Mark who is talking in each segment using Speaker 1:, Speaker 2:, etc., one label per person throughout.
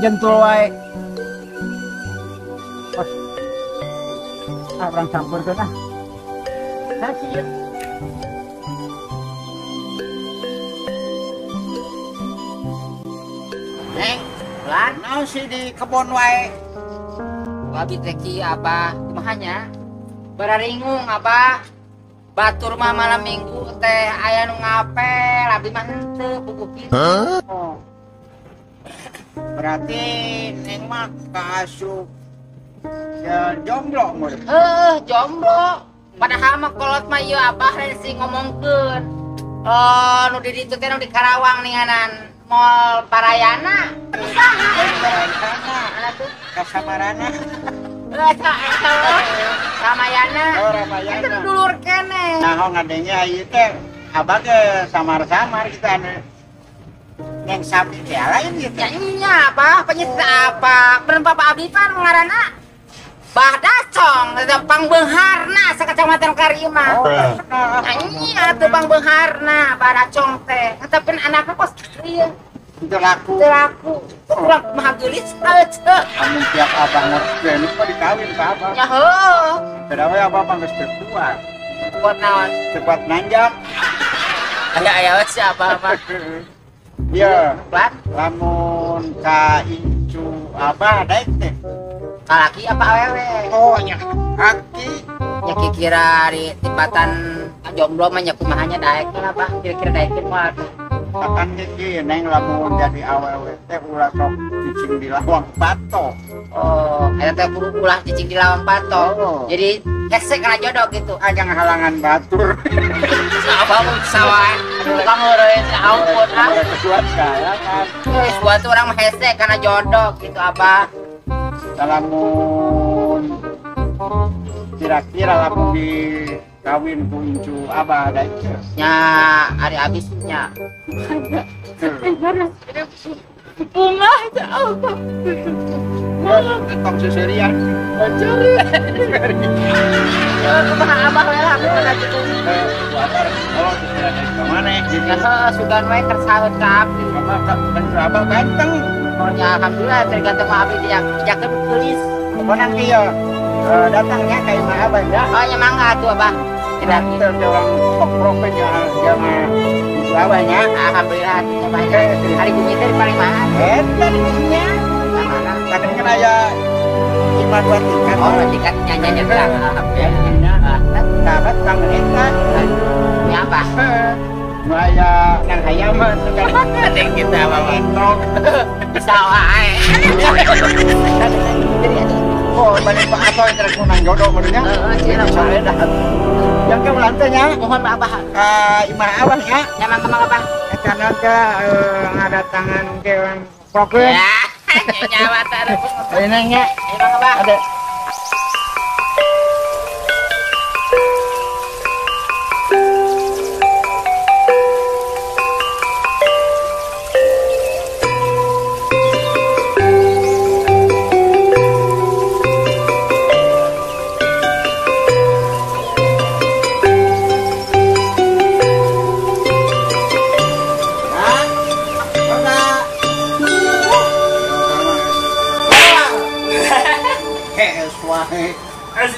Speaker 1: Ngajentul wae. Ah, urang campurkeun ah. Kasih ya. Neng, lan naon sih di kebon wae?
Speaker 2: Abi teh kieu Abah, kumaha nya? Bararingung Abah. Batur mah malam minggu teh aya nu ngapel, abdi mah henteu puguh kitu.
Speaker 1: Oh. Berarti Neng mah kaasup ya jomblo mun.
Speaker 2: Heuh, jomblo. Padahal mah kolot mah ieu Abah lain sih ngomongkeun. Oh, nu di ditu teh nu di Karawang ninganan Mall Parayana. Saha?
Speaker 1: Parayana.
Speaker 2: Atuh
Speaker 1: kasamarana.
Speaker 2: Eta eta Ramayana.
Speaker 1: Oh, Ramayana.
Speaker 2: Eta dulur keneh.
Speaker 1: Nah, ngadengnya ieu teh Abah ge samar-samar gitu anu. Neng sapi teh lain gitu.
Speaker 2: Ya nya Abah, penyita apa? Bener Bapak abdi pan ngaranna Bah Dacong, eta pangbeungharna sakacamatan Karima.
Speaker 1: Oh, terkenal.
Speaker 2: Nya atuh pangbeungharna Bah Dacong teh. Eta pun anakna kos ieu.
Speaker 1: Teu laku.
Speaker 2: Teu laku. Urang mah geulis heueuh.
Speaker 1: Amun tiap Abah nguruskeun mah dikawin ka Abah.
Speaker 2: Ya heueuh.
Speaker 1: Beda we Abah mah geus teu kuat.
Speaker 2: Kuat naon?
Speaker 1: Teu kuat nanjak.
Speaker 2: Aya aya we si Abah mah.
Speaker 1: Iya,
Speaker 2: Lan
Speaker 1: lamun ka incu Abah daek teh.
Speaker 2: Kalaki apa awewe?
Speaker 1: Oh, nya aki.
Speaker 2: Nya kira-kira di tibatan jomblo mah nya kumaha nya daek lah Abah. Kira-kira daekeun moal tuh.
Speaker 1: Akan kieu Neng lamun jadi awewe teh ulah sok cicing di lawang pato.
Speaker 2: Oh, eta teh kudu ulah cicing di lawang pato.
Speaker 1: Oh.
Speaker 2: Jadi hese kana jodoh gitu.
Speaker 1: Aja ngahalangan batur.
Speaker 2: Abah mun sawae. Tukang ngeureun ampun ah.
Speaker 1: Kuat kalangan.
Speaker 2: Geus buat urang mah hese kana jodoh gitu Abah.
Speaker 1: Lamun kira-kira lamun di kawin ku incu Abah daek teh.
Speaker 2: Nya ari abis nya. Bunga ya Allah.
Speaker 1: Tong seserian.
Speaker 2: Curi. Ya kumaha Abah we lah kumaha kitu.
Speaker 1: Oh, seserian ka maneh gitu.
Speaker 2: Ya heuh sugan we keur saheut ka abdi.
Speaker 1: Abah ka Abah ganteng.
Speaker 2: Oh ya alhamdulillah tergantung mah abdi dijakeun geulis.
Speaker 1: Pokona kieu datangnya ka imah Abah nya.
Speaker 2: Oh nya mangga atuh Abah.
Speaker 1: Tidak teu urang poprokeun jangan incu Abah nya.
Speaker 2: Alhamdulillah atuh Abah nya. Hari bumi teh di paling mana?
Speaker 1: Eta di nya.
Speaker 2: Mana?
Speaker 1: Tadi kan aya imah dua tingkat.
Speaker 2: Oh, dua tingkat nya nya alhamdulillah.
Speaker 1: Sahabat bangun eta.
Speaker 2: Nya Abah.
Speaker 1: Nu aya nang hayaman kan.
Speaker 2: Deng kita Abah
Speaker 1: entrok.
Speaker 2: Bisa wae. Jadi atuh
Speaker 1: oh, balik Pak Ato yang terus menang jodoh menurutnya.
Speaker 2: Heeh, cina
Speaker 1: dah. Yang ke ulang teh nya.
Speaker 2: Mohon Pak Abah.
Speaker 1: Imah Abah nya.
Speaker 2: Nya mangga mangga Abah.
Speaker 1: Eta naon ke ngadatangan ke urang prokeun.
Speaker 2: Ya, nyawa teh.
Speaker 1: Ini nya.
Speaker 2: Mangga Abah.
Speaker 1: Ada.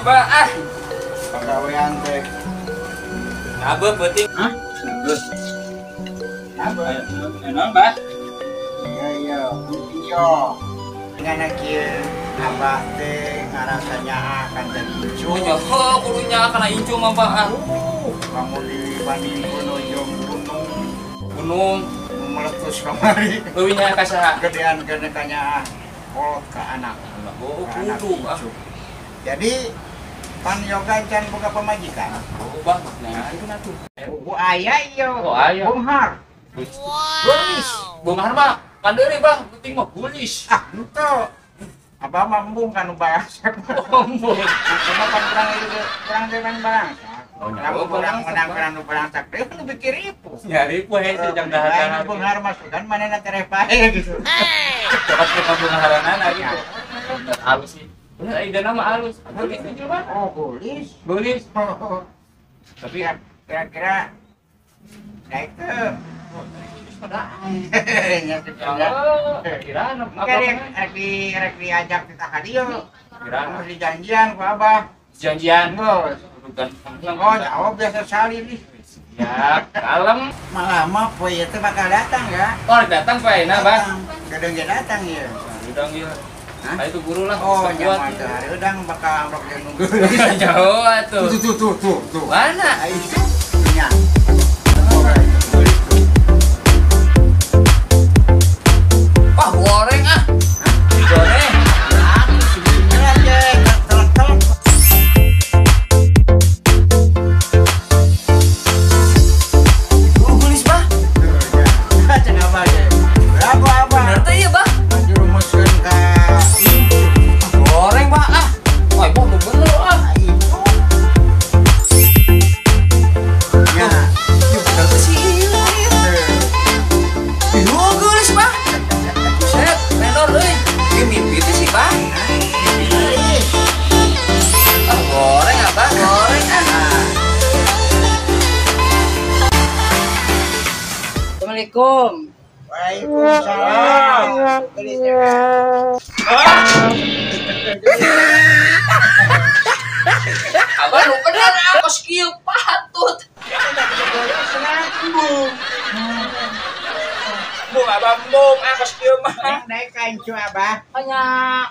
Speaker 3: Ah,
Speaker 1: pagawean teh.
Speaker 3: Nabe penting.
Speaker 1: Hah? Nabe.
Speaker 3: Naon, Bah?
Speaker 1: Iya, iya, penting yo. Ngana kieu Abah teh ngarasanya akan jadi incu.
Speaker 3: Oh, nya heuh kudunya kana incu mah, Bah. Ah.
Speaker 1: Lamun dibanding gunung jeung gunung.
Speaker 3: Gunung
Speaker 1: meletus kamari.
Speaker 3: Leuwih nya ka saha?
Speaker 1: Gedean gede kanya kolot ka anak.
Speaker 3: Oh, kudu ah.
Speaker 1: Jadi pan yoga can boga pamajikan.
Speaker 3: Oh, Bah. Nah, itu atuh.
Speaker 1: Bu aya ieu.
Speaker 3: Oh, aya.
Speaker 1: Bonghar.
Speaker 3: Geulis. Bonghar mah kandeuri, Bah. Penting mah geulis.
Speaker 1: Ah, henteu. Abah mah embung kanu barangsak.
Speaker 3: Embung.
Speaker 1: Cuma pan urang ieu urang teh pan barangsak.
Speaker 3: Oh,
Speaker 1: Lamun urang menang kana nu barangsak teh nu bikin ripuh.
Speaker 3: Ya ripuh hese jang dahar-dahar.
Speaker 1: Lain bonghar mah sugan manehna teh pae gitu.
Speaker 3: Cokot ke bongharanana gitu. Halus sih. Bener, idana mah halus. Geulis teh coba.
Speaker 1: Oh, geulis.
Speaker 3: Geulis.
Speaker 1: Tapi kira-kira nah itu Nya
Speaker 3: Kira
Speaker 1: rek diajak kita ka dieu. Kira dijanjian ku Abah.
Speaker 3: Janjian.
Speaker 1: Geus. Oh, jawab biasa salin ih.
Speaker 3: Ya, kalem.
Speaker 1: Malah mah poe ieu teh bakal datang ya.
Speaker 3: Oh, datang poe na, Bah.
Speaker 1: Kadang ge datang ieu.
Speaker 3: Udang ieu. Nah, itu guru lah.
Speaker 1: Oh, nyaman teh hari udang bakal amrok jeung nunggu.
Speaker 3: Jauh atuh.
Speaker 1: Tuh.
Speaker 3: Mana?
Speaker 1: Nya.
Speaker 3: Wah, goreng ah. Goreng. Gelis, Bah. Bener teh ieu, Bah.
Speaker 1: Jurumuskeun ka
Speaker 3: goreng, Bah ah. Wah, ibu tuh bener ah.
Speaker 1: Ya.
Speaker 3: Ieu bener teh sih ieu. Ieu gelis, Bah. Buset, menor euy. Ieu mimpi teh sih, Bah. Ah, goreng Abah, goreng ah.
Speaker 2: Assalamualaikum.
Speaker 1: Waalaikumsalam. Gelis ya.
Speaker 3: Abah nu bener ah kos kieu patut. Bung abah bung ah kos kieu mah.
Speaker 1: Naik kancu Abah.
Speaker 2: Hanya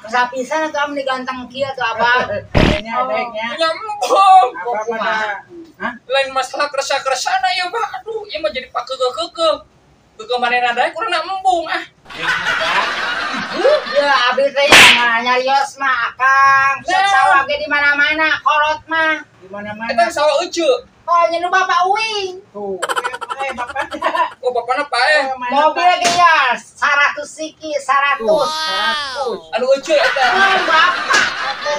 Speaker 2: kesapisan atuh am diganteng kieu atuh Abah.
Speaker 1: Nya daeknya.
Speaker 3: Nya embung.
Speaker 1: Abah mah. Hah?
Speaker 3: Lain masalah kersa-kersana ya Bah. Aduh, ieu mah jadi pakeukeuh-keukeuh. Keukeuh manehna daek kurang embung ah.
Speaker 2: Ya abdi teh nyarios mah akang. Sawah ge di mana-mana, kolot mah.
Speaker 1: Di mana-mana.
Speaker 3: Eta sawah euceu.
Speaker 2: Oh, nya nu bapak uing.
Speaker 1: Tuh. Bapakna.
Speaker 3: Oh, bapakna paeh.
Speaker 2: Mobil ge ya 100 siki, 100.
Speaker 1: 100.
Speaker 3: Anu euceu eta.
Speaker 2: Oh, bapak.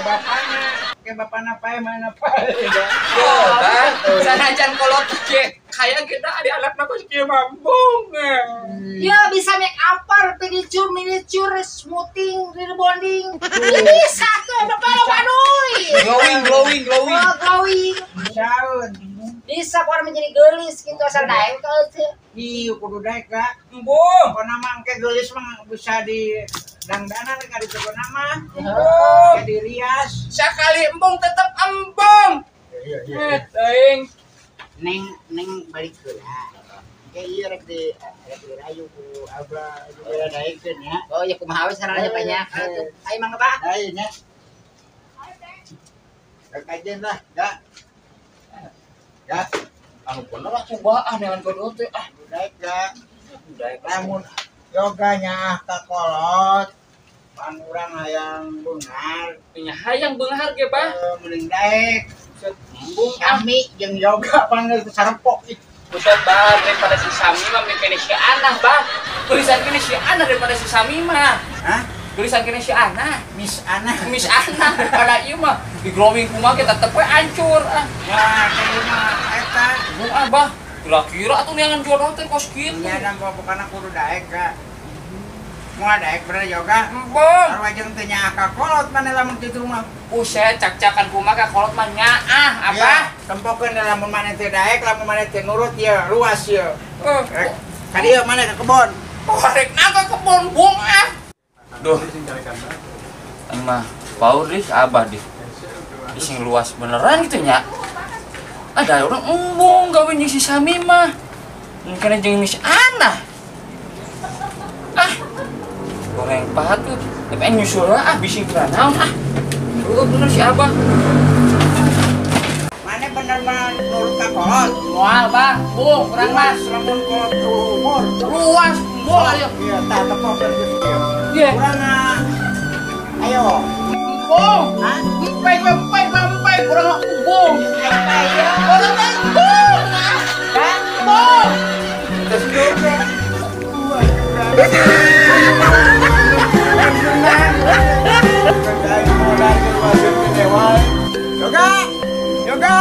Speaker 1: Bapakna, ke bapakna paeh mana paeh.
Speaker 3: Oh, Bah. Sanajan kolot ge kaya ge da adi anakna kos kieu mah embung.
Speaker 2: Ya bisa make upper, pedicure, manicure, smoothing, rebonding. Ya bisa tuh, bapak lo baduy.
Speaker 3: Glowing, glowing, glowing.
Speaker 2: Oh, glowing.
Speaker 1: Bisa.
Speaker 2: Bisa orang menjadi gelis gitu asal daek teh.
Speaker 1: Iya, kudu daek ka.
Speaker 3: Embung.
Speaker 1: Pokona mah engke gelis mah bisa di dangdanan ka ditu mah.
Speaker 3: Embung.
Speaker 1: Di rias.
Speaker 3: Sakali embung tetep embung.
Speaker 1: Iya,
Speaker 3: Eh, teuing.
Speaker 1: Neng balik heula. Engke ieu rek di rek dirayu ku Abah juga daekeun ya.
Speaker 2: Oh ya kumaha we sarana banyak. Ayo mangga Pak.
Speaker 1: Ayo nya. Rek ajen lah, ya. Ya,
Speaker 3: Anu bener lah cobaan dengan kodot teh ah.
Speaker 1: daek ga.
Speaker 3: Daek.
Speaker 1: Lamun yoga nyaah ka kolot, pan urang hayang beunghar,
Speaker 3: Nya hayang beunghar ge, Bah.
Speaker 1: Mending daek.
Speaker 3: Embung ah.
Speaker 1: Kami jeung yoga panggil sarepok ih.
Speaker 3: Buset, Bah, daripada si Sami mah mending kene si Anah, Bah. Tulisan kene si Anah daripada si Sami mah.
Speaker 1: Hah?
Speaker 3: Tulisan kene si Anah.
Speaker 1: Miss Anah.
Speaker 3: Miss Anah daripada ieu mah di glowing kumaha ge tetep we hancur ah.
Speaker 1: Wah, kayak mah eta.
Speaker 3: Embung ah, Bah. Kira-kira atuh neangan jodoh teh kos kitu.
Speaker 1: Nya dan pokokna kudu daek ga. Moal daek bener yoga.
Speaker 3: Embung.
Speaker 1: Arwah jeung teu nyaah ka kolot maneh lamun kitu mah.
Speaker 3: Buset, cak-cakan kumaha ka kolot mah nyaah, Abah.
Speaker 1: Ya, tempokeun lamun maneh teu daek, lamun maneh teu nurut ye, luas ye.
Speaker 3: Eh,
Speaker 1: Ka dieu maneh ka kebon.
Speaker 3: Oh, rek naga kebon bung ah. Duh. Aing mah paur deh Abah deh. Sing luas beneran gitu nya. Ada orang embung gawin jeung si Sami mah. Mungkin jeung Miss Anah. Ah. Goreng patut. Tapi aing nyusul ah bisi naon ah. Bener si Abah.
Speaker 1: Maneh bener-bener nurut ka kolot.
Speaker 3: Moal, Bah. Bung, kurang mah.
Speaker 1: Luas lamun kolot umur.
Speaker 3: Luas, embung ayo.
Speaker 1: Iya, tah tempokeun geus kieu.
Speaker 3: Iya.
Speaker 1: Urang ayo.
Speaker 3: Embung.
Speaker 1: Hah?
Speaker 3: Empai, empai, empai, kurang embung. Orang embung. Embung.
Speaker 1: Terus yoga. Yoga, yoga.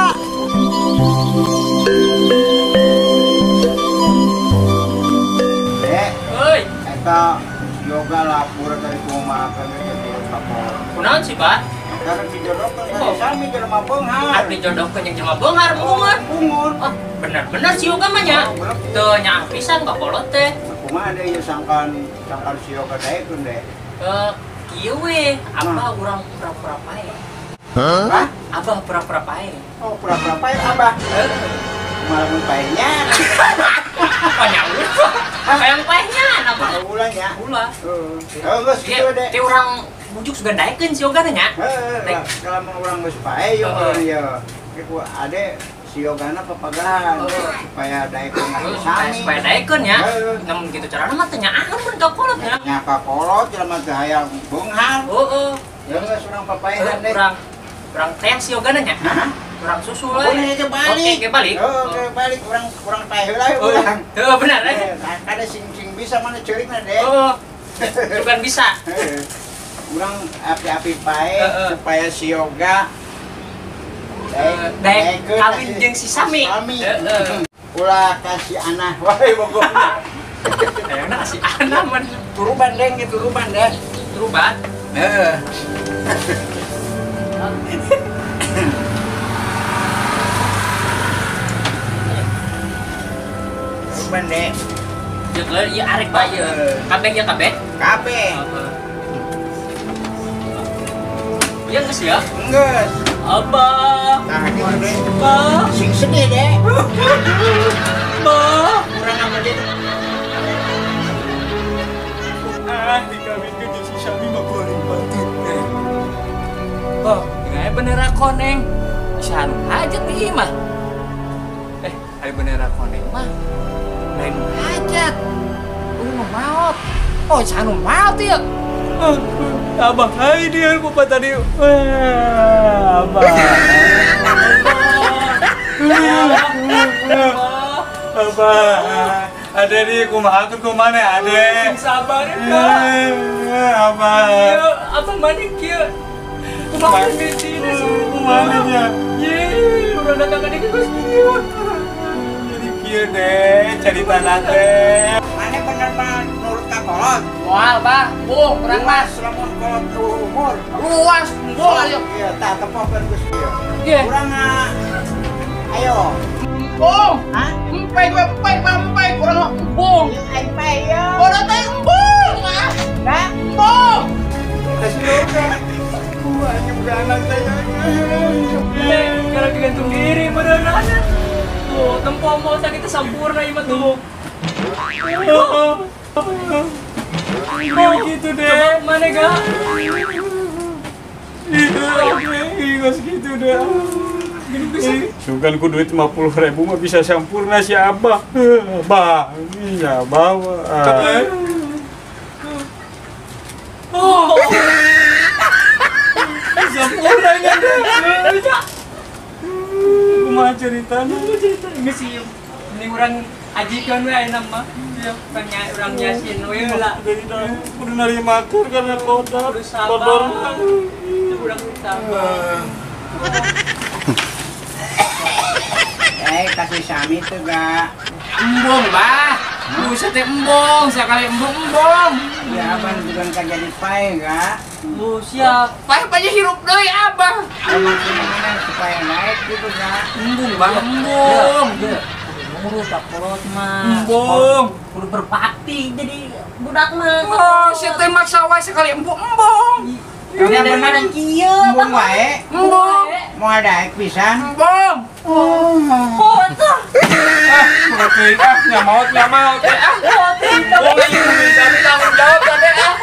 Speaker 3: Hei,
Speaker 1: Eta yoga lapor tadi kumaha kan ke kolot.
Speaker 3: kunaon sih, Pak?
Speaker 1: Karena dijodohkeun ka si Sami jelema beunghar.
Speaker 4: Arek dijodohkeun jeung jelema beunghar bungur.
Speaker 1: Bungur.
Speaker 4: Oh, bener-bener si Yoga mah nya. Teu nyaah pisan ka kolot teh.
Speaker 1: Kumaha deui ieu sangkan sangkan si Yoga daekeun deh.
Speaker 4: Kieu we, abah urang pura-pura pae.
Speaker 1: Hah?
Speaker 4: Abah pura-pura pae.
Speaker 1: Oh, pura-pura pae abah. Malah mun paenya.
Speaker 4: Panya ulah. Hayang paehnya abah.
Speaker 1: Ulah nya.
Speaker 4: Ulah.
Speaker 1: Heeh. Geus kitu deh.
Speaker 4: Teh urang bujuk sugan daekeun si Yoga teh nya.
Speaker 1: Heeh, kalau urang geus pae yo ieu. Ku ade si Yogana papagahan supaya daekeun ka si Sami.
Speaker 4: Supaya daekeun nya. Namun kitu carana mah teh nyaahan mun ka kolot nya.
Speaker 1: Nya ka kolot jelema teh hayang beunghar.
Speaker 4: Heeh.
Speaker 1: Ya geus urang papaehan deh.
Speaker 4: Urang teh si Yogana nya. Urang susul we.
Speaker 1: Oke, balik.
Speaker 4: Oke, balik.
Speaker 1: Oke, balik urang urang paeh heula urang.
Speaker 4: Heuh, bener eh.
Speaker 1: Kada sing sing bisa mana ceurikna deh.
Speaker 4: Heeh. Bukan bisa.
Speaker 1: Urang api-api pae supaya si Yoga
Speaker 4: daek kawin jeung si Sami.
Speaker 1: Heeh. Ulah kasih anak wae pokokna.
Speaker 4: Hayangna kasih anak mun
Speaker 1: turuban deng gitu turuban deh.
Speaker 4: Turuban.
Speaker 1: Heeh. Turuban deh.
Speaker 4: Jeung ieu arek bae ieu. Kabeh ieu kabeh?
Speaker 1: Kabeh.
Speaker 4: Ieu geus ya?
Speaker 1: Geus.
Speaker 4: Abah.
Speaker 1: Nah, gitu deh.
Speaker 4: Abah.
Speaker 1: Sing sedih deh.
Speaker 4: Abah.
Speaker 1: Kurang apa deh?
Speaker 3: Ah, dikawinkeun jeung si Sami mah goreng patut deh.
Speaker 4: Oh, ngai bendera koneng. Bisa anu hajat di imah.
Speaker 3: Ari bendera koneng
Speaker 2: mah. Lain hajat. Nu maot. Oh, anu maot ieu.
Speaker 3: Abah, hai dia lupa tadi. Abah. Abah. Ade di kumaha keur kumaha ade?
Speaker 4: Sing sabar ya.
Speaker 3: Abah.
Speaker 4: Abah mana kieu? Kumaha mitina sih?
Speaker 3: Kumaha nya?
Speaker 4: Ye, urang datang ka dieu geus kieu.
Speaker 3: Jadi kieu deh caritana teh.
Speaker 1: Mane bener-bener nurut ka kolot.
Speaker 2: Moal, Bah. Bung, urang mah
Speaker 1: lamun kolot umur.
Speaker 2: Luas, embung ayo.
Speaker 1: Iya, tah tepokeun geus kieu. Urang ayo.
Speaker 2: Embung.
Speaker 1: Hah?
Speaker 2: Empe gue empe, empe, kurang mah embung.
Speaker 1: Ieu empe ieu.
Speaker 2: Bodoh teh embung, ah.
Speaker 1: Dah,
Speaker 2: embung.
Speaker 1: Kasih yoga. Wah, juga anak saya.
Speaker 4: Gara digantung diri beneran. Tuh, tempo mau sakit sempurna ieu mah tuh.
Speaker 3: Oh, gitu deh.
Speaker 4: Coba mana gak?
Speaker 3: Iya, gitu deh. Sugan ku duit 50.000 mah bisa sempurna si Abah. Abah, iya bawa.
Speaker 4: Oh.
Speaker 3: Sempurna nya deh. Kumaha ceritana?
Speaker 4: Geus ieu. Mending urang ajikeun we ayeuna mah. Penya urang yasin we lah.
Speaker 3: Kudu narimakeun karena kodar.
Speaker 4: Kudu sabar. Urang sabar.
Speaker 1: Kasih Sami tuh gak?
Speaker 2: Embung, Bah. Buset teh embung, sekali embung-embung.
Speaker 1: Ya abang bukan kan jadi pae gak?
Speaker 4: Lu siap.
Speaker 2: Pae pae hirup deui abah.
Speaker 1: Gimana supaya naik gitu gak?
Speaker 2: Embung, Bah, embung.
Speaker 4: Nurut tak kolot mah.
Speaker 3: Embung.
Speaker 4: Kudu berbakti jadi budak mah.
Speaker 2: Oh, si teh maksa wae sekali embung-embung.
Speaker 1: Ya
Speaker 4: bener
Speaker 1: kieu, embung wae.
Speaker 2: Embung.
Speaker 1: Moal daek pisan.
Speaker 2: Embung.
Speaker 4: Oh, tuh.
Speaker 3: Ah, ngerti ah, nyamaot ah. Oh, bisa tanggung jawab tadi ah.